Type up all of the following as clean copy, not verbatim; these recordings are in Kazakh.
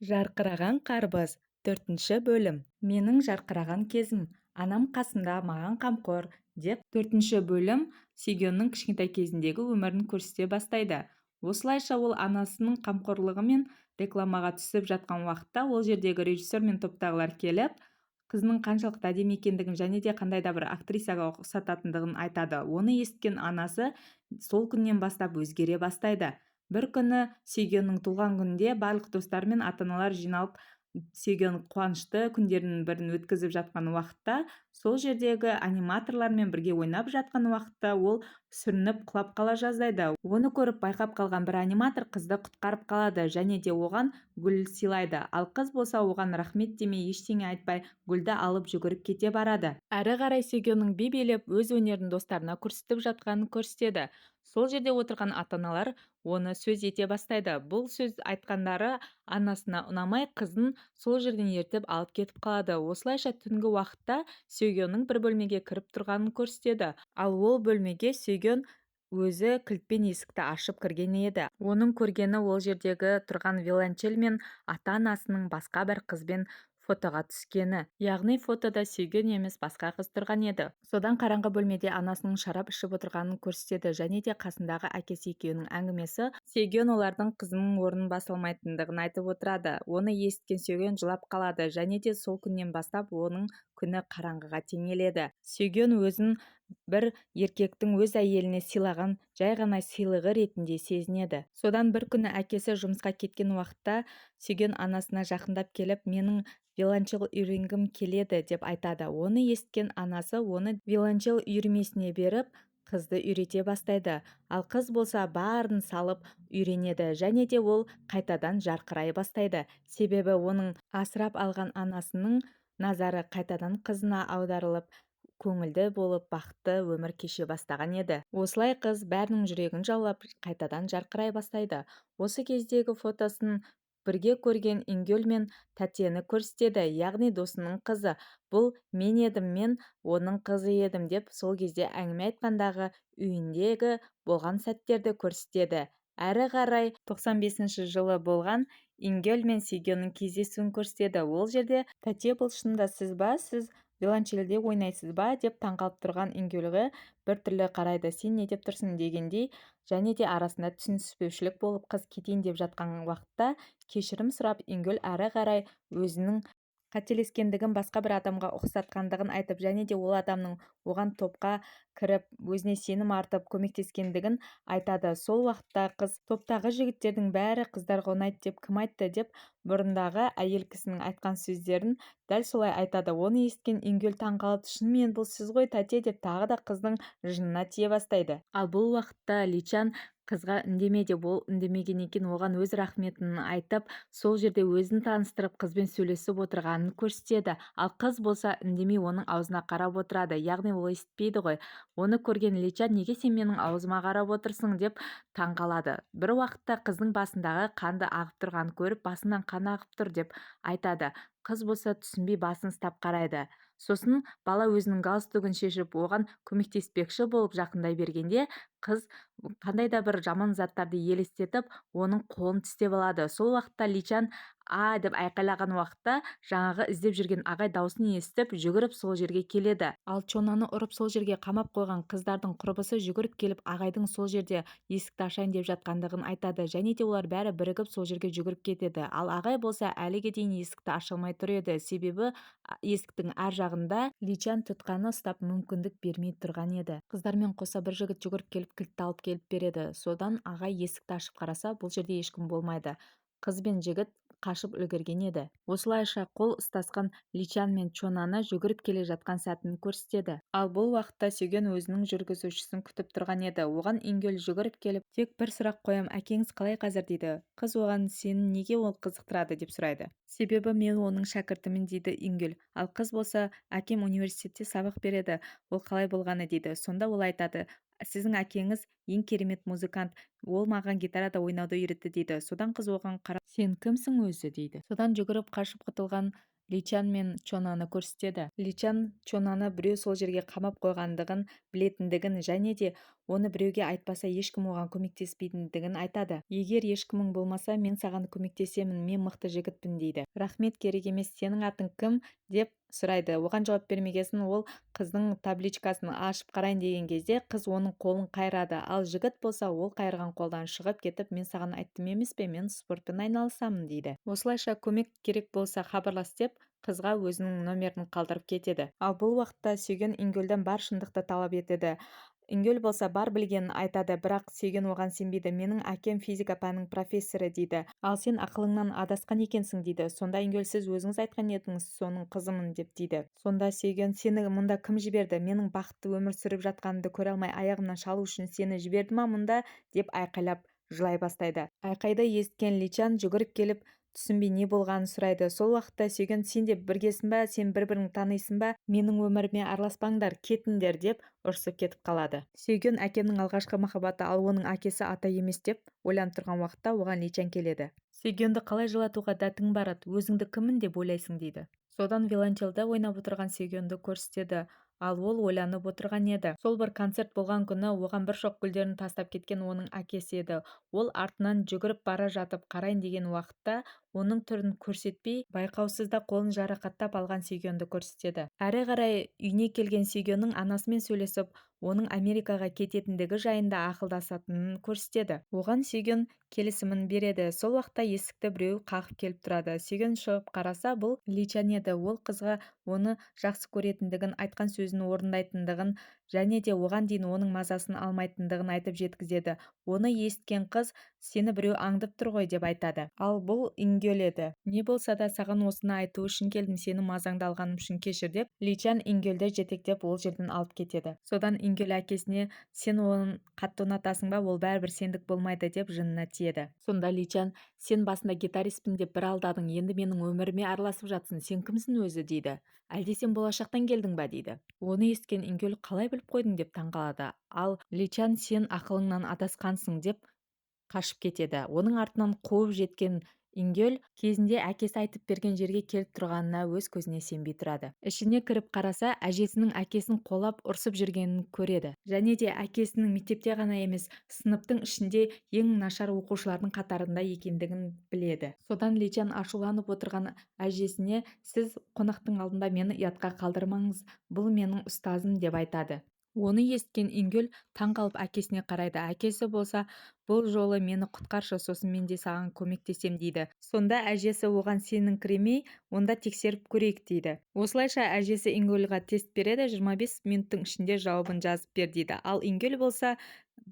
Жарқыраған қарбыз. Төртінші бөлім. Менің жарқыраған кезім. Анам қасымда, маған қамқор деп. Төртінші бөлім Сигеннің кішкентай кезіндегі өмірін көрсете бастайды. Осылайша, ол анасының қамқорлығымен рекламаға түсіп жатқан уақытта ол жердегі режиссер мен топтағылар келіп, қызының қаншалықты әдемі екендігін және де қандай да бір актрисаға ұқсататындығын айтады. Оны естіген анасы сол күннен бастап өзгере бастайды. Бір күні Сигеннің туған күнінде барлық достары мен ата-аналар жиналып, Сүйген қуанышты күндерінің бірін өткізіп жатқан уақытта, сол жердегі аниматорлармен бірге ойнап жатқан уақытта ол сүрініп, құлап қала жаздайды. Оны көріп, байқап қалған бір аниматор қызды құтқарып қалады және де оған гүл сыйлайды. Ал қыз болса, оған рахмет демей, ештеңе айтпай, гүлді алып жүгіріп кете барады. Әрі қарай Сүйгеннің би билеп, өз өнерін достарына көрсетіп жатқанын көрсетеді. Сол жерде отырған ата-аналар оны сөз ете бастайды. Бұл сөз айтқандары анасына ұнамай, қызын сол жерден ертіп алып кетіп қалады. Осылайша, түнгі уақытта Сүйгеннің бір бөлмеге кіріп тұрғанын көрсетеді. Ал ол бөлмеге Сүйген өзі кілтпен есікті ашып кірген еді. Оның көргені ол жердегі тұрған виолончель мен ата-анасының басқа бір қызбен фотоға түскені, яғни фотода Сүйген емес, басқа қыз тұрған еді. Содан қараңғы бөлмеде анасының шарап ішіп отырғанын көрсетеді және де қасындағы әкесі екеуінің әңгімесі. Сүйген олардың қызының орнын баса алмайтындығын айтып отырады. Оны есіткен Сүйген жылап қалады және де сол күннен бастап оның күні қараңғыға теңеледі. Сүйген өзін бір еркектің өз әйеліне сыйлаған жай ғана сыйлығы ретінде сезінеді. Содан бір күні әкесі жұмысқа кеткен уақытта Сүйген анасына жақындап келіп, «Менің виолончель үйренгім келеді», – деп айтады. Оны есіткен анасы оны виолончель үйірмесіне беріп, қызды үйрете бастайды. Ал қыз болса, барын салып үйренеді және де ол қайтадан жарқырай бастайды, себебі оның асырап алған анасының назары қайтадан қызына аударылып, көңілді болып, бақытты өмір кеше бастаған еді. Осылай қыз бәрінің жүрегін жаулап, қайтадан жарқырай бастайды. Осы кездегі фотосын бірге көрген Ингел мен Тәтені көрсетеді, яғни досының қызы. «Бұл мен едім, мен оның қызы едім», – деп сол кезде әңгіме айтқандағы үйіндегі болған сәттерді көрсетеді. Әрі қарай 95 жылы болған Ингел мен Сигеннің кездесуін көрсетеді. Ол жерде «Тәте, бұл шынында сіз ба? Сіз виолончельде ойнайсыз ба?» – деп таңқалып тұрған Ингельге біртүрлі қарайды, «Сен не деп тұрсың?» дегендей. Және де арасында түсініспеушілік болып, қыз кетейін деп жатқан уақытта кешірім сұрап, Ингел әрі қарай өзінің қателескендігін, басқа бір адамға ұқсатқандығын айтып және де ол адамның оған топқа кіріп, өзіне сенім артып, көмектескендігін айтады. Сол уақытта қыз «Топтағы жігіттердің бәрі қыздарға ұнайды деп кім айтты?» деп, бұрындағы әйел кісінің айтқан сөздерін дәл солай айтады. Оны естіген Ингел таңқалып, «Шынымен бұл сіз ғой, тәте», – деп тағы да қыздың жынына тие бастайды. Ал бұл уақытта Личан қызға «Үндеме» деп, ол үндемеген екен. Оған өз рахметін айтып, сол жерде өзін таныстырып, қызбен сөйлесіп отырғанын көрсетеді. Ал қыз болса, үндемей, оның аузына қарап отырады, яғни ол естіпейді ғой. Оны көрген Личан «Неге сен менің аузыма қарап отырсың?» деп таңқалады. Бір уақытта қыздың басындағы қанды ағып тұрғанын көріп, «Басыңнан қан ағып тұр», – деп айтады. Қыз болса, түсінбей, басын ұстап қарайды. Сосын бала өзінің галстугін шешіп, оған көмектеспекші болып жақындай бергенде, қыз қандай да бір жаман заттарды елестетіп, оның қолын тістеп алады. Сол уақытта Личан «А!» деп айқайлаған уақытта жаңағы іздеп жүрген ағай дауысын естіп, жүгіріп сол жерге келеді. Ал Чонаны ұрып, сол жерге қамап қойған қыздардың құрбысы жүгіріп келіп, ағайдың сол жерде есікті ашайын деп жатқандығын айтады және де олар бәрі бірігіп сол жерге жүгіріп кетеді. Ал ағай болса, әліге дейін есікті аша алмай тұр еді, себебі есіктің ар жағында Личан тұтқаны ұстап, мүмкіндік бермей тұрған еді. Қыздармен қоса бір жігіт жүгіріп келіп, кілтті алып келіп береді. Содан ағай есікті ашып қараса, бұл жерде ешкім болмайды, қыз бен жігіт қашып үлгерген еді. Осылайша, қол ұстасқан Личан мен Чонаны жүгіріп келе жатқан сәтін көрсетеді. Ал бұл уақытта Сүйген өзінің жүргізушісін күтіп тұрған еді. Оған Ингел жүгіріп келіп, «Тек бір сұрақ қоям, әкеңіз қалай қазір?» – дейді. Қыз оған «Сені неге ол қызықтырады?» деп сұрайды. «Себебі мен оның шәкіртімін», – дейді Ингел. Ал қыз болса, «Әкем университетте сабақ береді, ол қалай болғаны?» – дейді. Сонда ол айтады, «Сіздің әкеңіз ең керемет музыкант, ол маған гитарада ойнауды үйретті», – дейді. Содан қыз оған қарап, «Сен кімсің өзі?» – дейді. Содан жүгіріп қашып құтылған Личан мен Чонаны көрсетеді. Личан Чонаны біреу сол жерге қамап қойғандығын білетіндігін және де Оны біреуге айтпаса, ешкім оған көмектеспейтіндігін айтады. Егер ешкімің болмаса, мен саған көмектесемін, мен мықты жігітпін, дейді. Рахмет, керек емес. Сенің атың кім, деп сұрайды. Оған жауап бермегесін, ол қыздың табличкасын ашып қарайын деген кезде қыз оның қолын қайырады. Ал жігіт болса, ол қайырған қолдан шығып кетіп, мен саған айттым емес пе, мен спортпен айналысамын, дейді. Осылайша көмек керек болса, хабарлас деп қызға өзінің номерін қалдырып кетеді. Ал бұл уақытта Сүйген Ингөлден бар шындықты талап етеді. Ингөл болса, бар білгенін айтады, бірақ Сүйген оған сенбейді. Менің әкем физика пәнінің профессоры, дейді. Ал сен ақылыңнан адасқан екенсің, дейді. Сонда Ингөл: сіз өзіңіз айтқан едіңіз, соның қызымын деп, дейді. Сонда Сүйген: сені мұнда кім жіберді? Менің бақытты өмір сүріп жатқанымды көре алмай, аяғымнан шалу үшін сені жіберді ма мұнда, деп айқайлап жылай бастайды. Айқайды есіткен Личан жүгіріп келіп, түсінбей, не болғанын сұрайды. Сол уақытта Сүйген: сен де біргесің ба? Сен бір-біріңді танисың ба? Менің өміріме араласпаңдар, кетіңдер, деп ұрсып кетіп қалады. Сүйген әкемнің алғашқы махаббаты, ал оның әкесі ата емес деп ойланып тұрған уақытта оған Личан келеді. Сүйгенді қалай жылатуға дәтің барады? Өзіңді кіммін деп ойлайсың, дейді. Содан виолончельде ойнап отырған Сүйгенді көрсетеді. Ал ол ойланып отырған еді. Сол бір концерт болған күні оған бір шоқ гүлдерін тастап кеткен оның әкесі еді. Ол артынан жүгіріп бара жатып қарайын деген уақытта оның түрін көрсетпей, байқаусызда қолын жарақаттап алған Сүйгенді көрсетеді. Әрі қарай үйіне келген Сүйгеннің анасымен сөйлесіп, оның Америкаға кететіндігі жайында ақылдасатынын көрсетеді. Оған Сүйген келісімін береді. Сол уақытта есікті біреу қағып келіп тұрады. Сүйген шығып қараса, бұл Личан еді. Ол қызға оны жақсы көретіндігін, айтқан сөзін орындайтындығын және де оған дейін оның мазасын алмайтындығын айтып жеткізеді. Оны есіткен қыз: сені біреу аңдып тұр ғой, деп айтады. Ал бұл Ингөл еді. Не болса да, саған осыны айту үшін келдім, сенің мазаңды алғаным үшін кешір, деп Личан Ингөлді жетектеп ол жерден алып кетеді. Содан Ингөл әкесіне: сен оны қатты ұнатасың ба? Ол бәрібір сендік болмайды, деп жынына тиеді. Сонда Личан: сен басында гитаристпін деп бір алдадың, енді менің өміріме араласып жатсың, сен кімсің өзі, дейді. Әлде сен болашақтан келдің ба, дейді. Оны естіген Ингөл: қалай біліп қойдың, деп таңғалады. Ал Личан: сен ақылыңнан адасқансың, деп қашып кетеді. Оның артынан қуып жеткен Ингөл кезінде әкесі айтып берген жерге келіп тұрғанына өз көзіне сенбей тұрады. Ішіне кіріп қараса, әжесінің әкесін қолап ұрсып жүргенін көреді. Және де әкесінің мектепте ғана емес, сыныптың ішінде ең нашар оқушылардың қатарында екендігін біледі. Содан Личан ашуланып отырған әжесіне: сіз қонақтың алдында мені ұятқа қалдырмаңыз, бұл менің ұстазым, деп айтады. Оны есіткен Ингөл таң қалып әкесіне қарайды. Әкесі болса: бұл жолы мені құтқаршы, сосын мен де саған көмектесем, дейді. Сонда әжесі оған сеніңкіремей, онда тексеріп көрейік, дейді. Осылайша әжесі Ингөлға тест береді. 25 минуттың ішінде жауабын жазып бер, дейді. Ал Ингөл болса,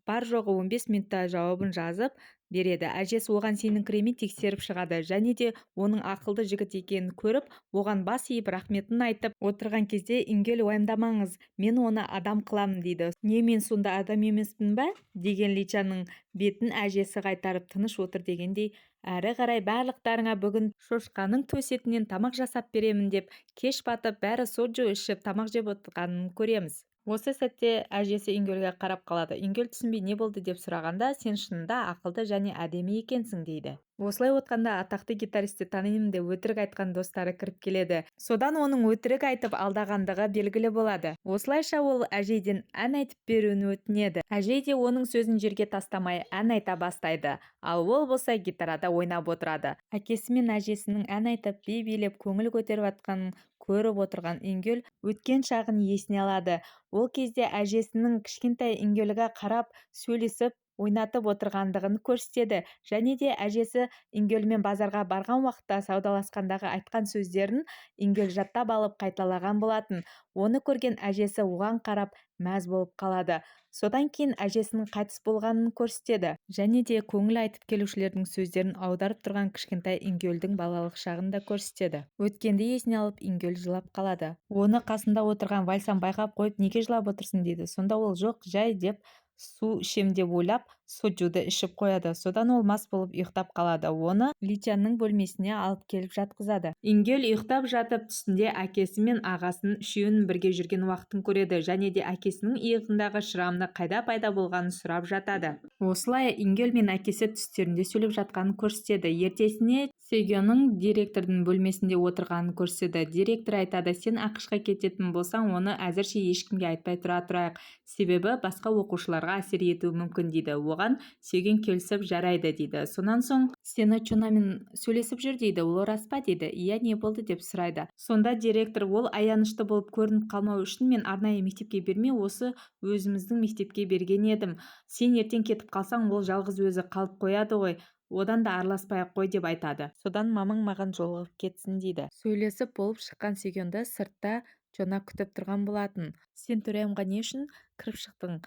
бар жоғы 15 минутта жауабын жазып береді. Әжесі оған сеніңкіремей тексеріп шығады және де оның ақылды жігіт екенін көріп, оған бас иіп, рахметін айтып отырған кезде Ингөл: уайымдамаңыз, мен оны адам қыламын, дейді. Не, мен сонда адам емеспін ба, деген Личанның бетін әжесі қайтарып, тыныш отыр дегендей. Әрі қарай барлықтарыңа бүгін шошқаның төс етінен тамақ жасап беремін деп, кеш батып, бәрі соджу ішіп, тамақ жеп отырғанын көреміз. Осы сәтте әжесі Ингөлге қарап қалады. Ингөл түсінбей, не болды деп сұрағанда, сен шынында ақылды және әдемі екенсің, дейді. Осылай отқанда атақты гитаристті танимын деп өтірік айтқан достары кіріп келеді. Содан оның өтірік айтып алдағандығы белгілі болады. Осылайша ол әжейден ән айтып беруін өтінеді. Әжей де оның сөзін жерге тастамай, ән айта бастайды. Ал ол болса, гитарада ойнап отырады. Әкесі мен әжесінің ән айтып, би билеп, көңіл көтеріп жатқанын көріп отырған Ингөл өткен шағын есіне алады. Ол кезде әжесінің кішкентай Ингөлге қарап, сөйлесіп, ойнатып отырғандығын көрсетеді. Және де әжесі Ингөлмен базарға барған уақытта саудаласқандағы айтқан сөздерін Ингөл жаттап алып, қайталаған болатын. Оны көрген әжесі оған қарап мәз болып қалады. Содан кейін әжесінің қайтыс болғанын көрсетеді. Және де көңіл айтып келушілердің сөздерін аударып тұрған кішкентай Ингөлдің балалық шағын да көрсетеді. Өткенді есіне алып, Ингөл жылап қалады. Оны қасында отырған Вальсан байқап қойып, неге жылап отырсың, дейді. Сонда ол: жоқ, жай, деп, су ішем деп ойлап, соджуды ішіп қояды. Содан ол мас болып ұйықтап қалады. Оны Личанның бөлмесіне алып келіп жатқызады. Ингөл ұйықтап жатып түсінде әкесі мен ағасының үшеуінің бірге жүрген уақытын көреді және де әкесінің иығындағы шрамны қайда пайда болғанын сұрап жатады. Осылай Ингөл мен әкесі түстерінде сөйлеп жатқанын көрсетеді. Ертесіне Сегеннің директордың бөлмесінде отырғанын көрсетеді. Директор айтады: сен АҚШ-қа кететін болсаң, оны әзірше ешкімге айтпай тұра тұрайық, себебі басқа оқушыларға әсер етуі мүмкін дейді. Оған Сеген келісіп, жарайды дейді. Сонан соң сені Чонамен сөйлесіп жүр дейді, ол рас па дейді. Иә, не болды деп сұрайды. Сонда директор: ол аянышты болып көрініп қалмау үшін мен арнайы мектепке бермей, осы өзіміздің мектепке берген едім. Сен ертең кетіп қалсаң, ол жалғыз өзі қалып қояды ғой, одан да араласпай ақ қой деп айтады. Содан мамаң маған жолығып кетсін дейді. Сөйлесіп болып шыққан Сегенді сыртта Чона күтіп тұрған болатын. Сен төрайымға не үшін кіріп шықтың,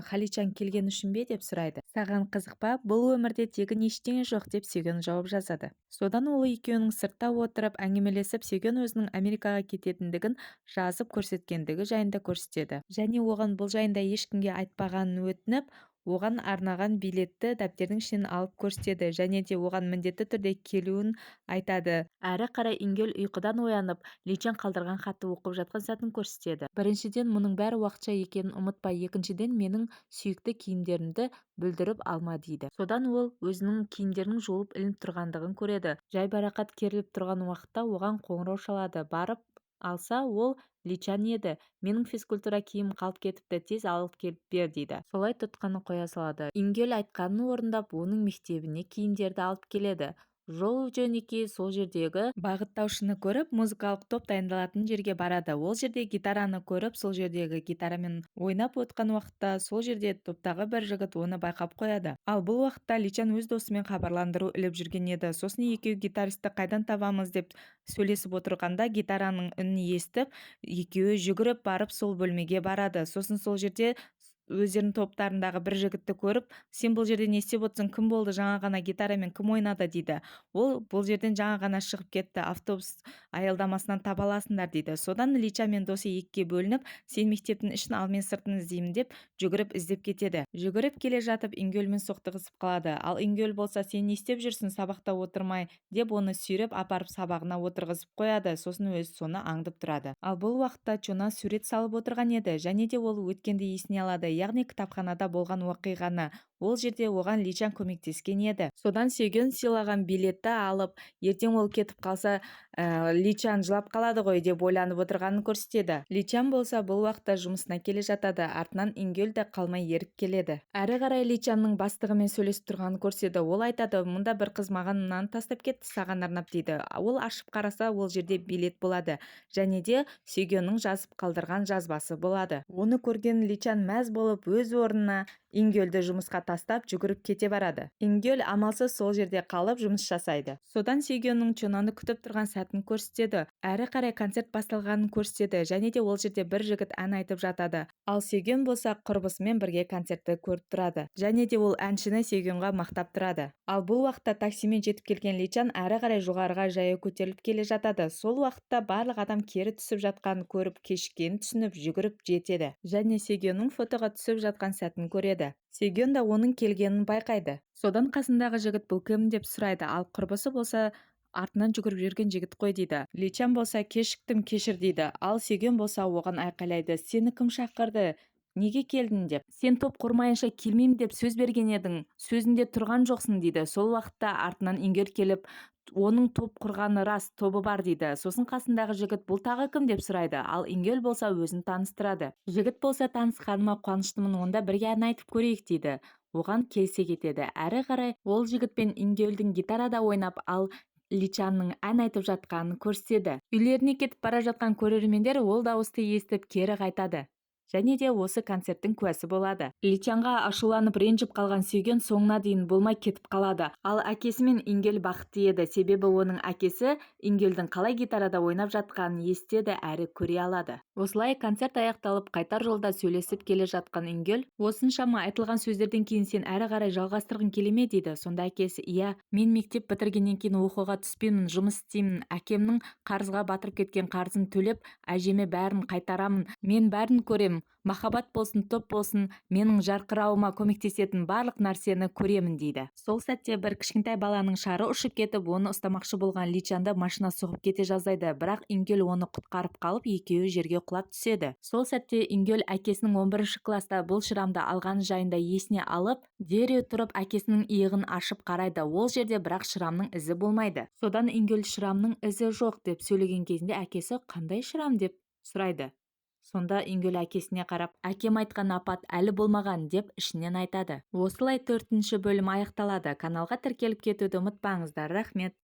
Халичан келген үшін бе деп сұрайды. Саған қызық па, бұл өмірде тегін ештеңе жоқ деп Сеген жауап жазады. Содан ол екеуінің сыртта отырып әңгімелесіп, Сеген өзінің Америкаға кететіндігін жазып көрсеткендігі жайында көрсетеді. Және оған бұл жайында ешкімге айтпағанын өтініп, оған арнаған билетті дәптердің ішінен алып көрсетеді және де оған міндетті түрде келуін айтады. Әрі қарай Ингел ұйқыдан оянып, Личан қалдырған хатты оқып жатқан сәтін көрсетеді. Біріншіден, мұның бәрі уақытша екенін ұмытпа, екіншіден, менің сүйікті киімдерімді бүлдіріп алма дейді. Содан ол өзінің киімдерінің жуылып ілініп тұрғандығын көреді. Жайбарақат керіліп тұрған уақытта оған қоңырау шалады. Барып алса, ол Личан еді. Менің физкультура киімім қалып кетіпті, тез алып келіп бер дейді. Солай тұтқаны қоя салады. Ингел айтқанын орындап, оның мектебіне киімдерді алып келеді. Жол жөнекей сол жердегі бағыттаушыны көріп, музыкалық топ дайындалатын жерге барады. Ол жерде гитараны көріп, сол жердегі гитарамен ойнап отқан уақытта сол жерде топтағы бір жігіт оны байқап қояды. Ал бұл уақытта Личан өз досымен хабарландыру іліп жүрген еді. Сосын екеуі гитаристті қайдан табамыз деп сөйлесіп отырғанда, гитараның үнін естіп, екеуі жүгіріп барып сол бөлмеге барады. Сосын сол жерде өздерінің топтарындағы бір жігітті көріп, сен бұл жерде не істеп отырсың, кім болды, жаңа ғана гитарамен кім ойнады дейді. Ол бұл жерден жаңа ғана шығып кетті, автобус аялдамасынан таба аласыңдар дейді. Содан Лича мен досы екіге бөлініп, сен мектептің ішін, ал мен сыртын іздеймін деп жүгіріп іздеп кетеді. Жүгіріп келе жатып Ингөлмен соқтығысып қалады. Ал Ингөл болса, сен не істеп жүрсің сабақта отырмай деп оны сүйреп апарып сабағына отырғызып қояды. Сосын өзі соны аңдып тұрады. Ал бұл уақытта Чона сурет салып отырған еді және де ол өткенді есіне алады, яғни кітапханада болған оқиғаны. Ол жерде оған Личан көмектескен еді. Содан Сеген сыйлаған билетті алып, ертең ол кетіп қалса, Личан жылап қалады ғой деп ойланып отырғанын көрсетеді. Личан болса бұл уақытта жұмысына келе жатады, артынан Ингел де қалмай еріп келеді. Әрі қарай Личанның бастығымен сөйлесіп тұрғанын көрсетеді. Ол айтады: мұнда бір қыз маған мынаны тастап кетті саған арнап дейді. Ол ашып қараса, ол жерде билет болады және де Сегеннің жазып қалдырған жазбасы болады. Оны көрген Личан мәз болып, өз орнына Ингөлді жұмысқа тастап жүгіріп кете барады. Ингөл амалсыз сол жерде қалып жұмыс жасайды. Содан Сегеннің Чонаны күтіп тұрған сәтін көрсетеді. Әрі қарай концерт басталғанын көрсетеді және де ол жерде бір жігіт ән айтып жатады. Ал Сеген болса құрбысымен бірге концертті көріп тұрады. Және де ол әншіні Сегенға мақтап тұрады. Ал бұл уақытта таксимен жетіп келген Личан әрі қарай жоғарыға жаяу көтеріліп келе жатады. Сол уақытта барлық адам кері түсіп жатқанын көріп, кешіккенін түсініп, жүгіріп жетеді. Және Сегеннің фотоға түсіп жатқан сәтін көреді. Сеген да оның келгенін байқайды. Содан қасындағы жігіт бұл кім деп сұрайды, ал құрбысы болса артынан жүгіріп жүрген жігіт қой дейді. Личан болса кешіктім, кешір дейді. Ал Сеген болса оған айқайлайды: сені кім шақырды, неге келдің деп. Сен топ құрмайынша келмеймін деп сөз берген едің, сөзінде тұрған жоқсың дейді. Сол уақытта артынан Ингел келіп, оның топ құрғаны рас, тобы бар дейді. Сосын қасындағы жігіт бұл тағы кім деп сұрайды. Ал Ингел болса өзін таныстырады. Жігіт болса танысқаныма қуаныштымын, онда бірге ән айтып көрейік дейді. Оған келісе кетеді. Әрі қарай ол жігіт пен Ингелдің гитарада ойнап, ал Личанның ән айтып жатқанын көрсетеді. Үйлеріне кетіп бара жатқан көрермендер ол дауысты естіп кері қайтады. Және де осы концерттің куәсі болады. Личанға ашуланып ренжіп қалған Сүйген соңына дейін болмай кетіп қалады. Ал әкесі мен Ингел бақытты еді, себебі оның әкесі Ингелдің қалай гитарада ойнап жатқанын естеді әрі көре алады. Осылай концерт аяқталып, қайтар жолда сөйлесіп келе жатқан Ингел: осыншама айтылған сөздерден кейін сен әрі қарай жалғастырғың келе ме дейді. Сонда әкесі: иә, мен мектеп бітіргеннен кейін оқуға түспеймін, жұмыс істеймін, әкемнің қарызға батырып кеткен қарызын төлеп, әжеме бәрін қайтарамын, мен бәрін көрем. болсын, махаббат болсын, топ болсын, менің жарқырауыма көмектесетін барлық нәрсені көремін», – дейді. Сол сәтте бір кішкентай баланың шары ұшып кетіп, оны ұстамақшы болған Личанды машина соғып кете жаздайды, бірақ Ингел оны құтқарып қалып, екеуі жерге құлап түседі. Сол сәтте Ингел әкесінің 11 класста бұл шрамды алғаны жайында есіне алып, дереу тұрып әкесінің иығын ашып қарайды. Ол жерде бірақ шрамның ізі болмайды. Содан Ингел «Шрамның ізі жоқ» деп сөйлеген кезінде әкесі «Қандай шрам?» деп сұрайды. Сонда Ингел әкесіне қарап, «Әкем айтқан апат әлі болмаған» деп ішінен айтады. Осылай төртінші бөлім аяқталады. Каналға тіркеліп кетуді ұмытпаңыздар. Рахмет.